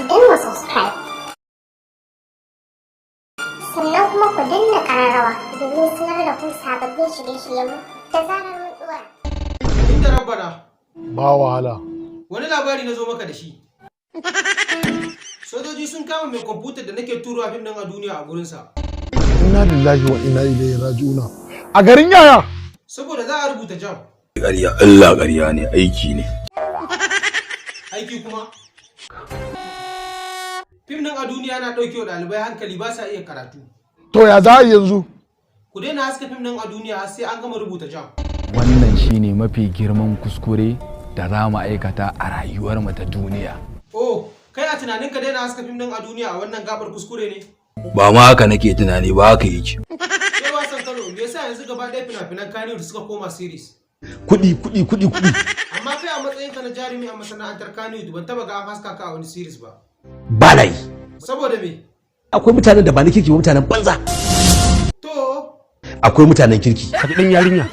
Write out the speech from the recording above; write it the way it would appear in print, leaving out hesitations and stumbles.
Ku danna subscribe, sannan kuma ku danna ƙararrawa domin sanar da ku sababbin shirye-shiryenmu da zarar mun ɗora. Inda rabbana. Ba wahala. Wani labari na zo maka da shi. Sojoji sun kama mai kwamfutar da nake turowa fim ɗin a duniya a gurinsa. Inna lillahi wa inna ilaihi raji'una. A garin yaya? Saboda za a rubuta JAMB. Ƙarya, Allah, ƙarya ne, aiki ne. Aiki kuma. Fim ɗin a duniya na ɗauke wa ɗalibai hankali, ba sa iya karatu. To, ya za a yi yanzu? Ku daina haska fim ɗin a duniya har sai an gama rubuta JAMB. Wannan shine mafi girman kuskure da za mu aikata a rayuwarmu ta duniya. Oh, kai a tunaninka daina haska fim ɗin a duniya a wannan gabar kuskure ne? Ba ma haka nake tunani ba, haka yake. Sai wasan Kano, me yasa yanzu gaba ɗaya fina-finan Kannywood suka koma series? Kuɗi, kuɗi, kuɗi, kuɗi. Amma kai a matsayinka na jarumi a masana'antar Kannywood, ban taba ga an haska ka a wani series ba. Ba na yi. Saboda me? Akwai mutanen da ba na kirki ba, mutanen banza. To, Akwai mutanen kirki. Ka ji ɗan yarinya.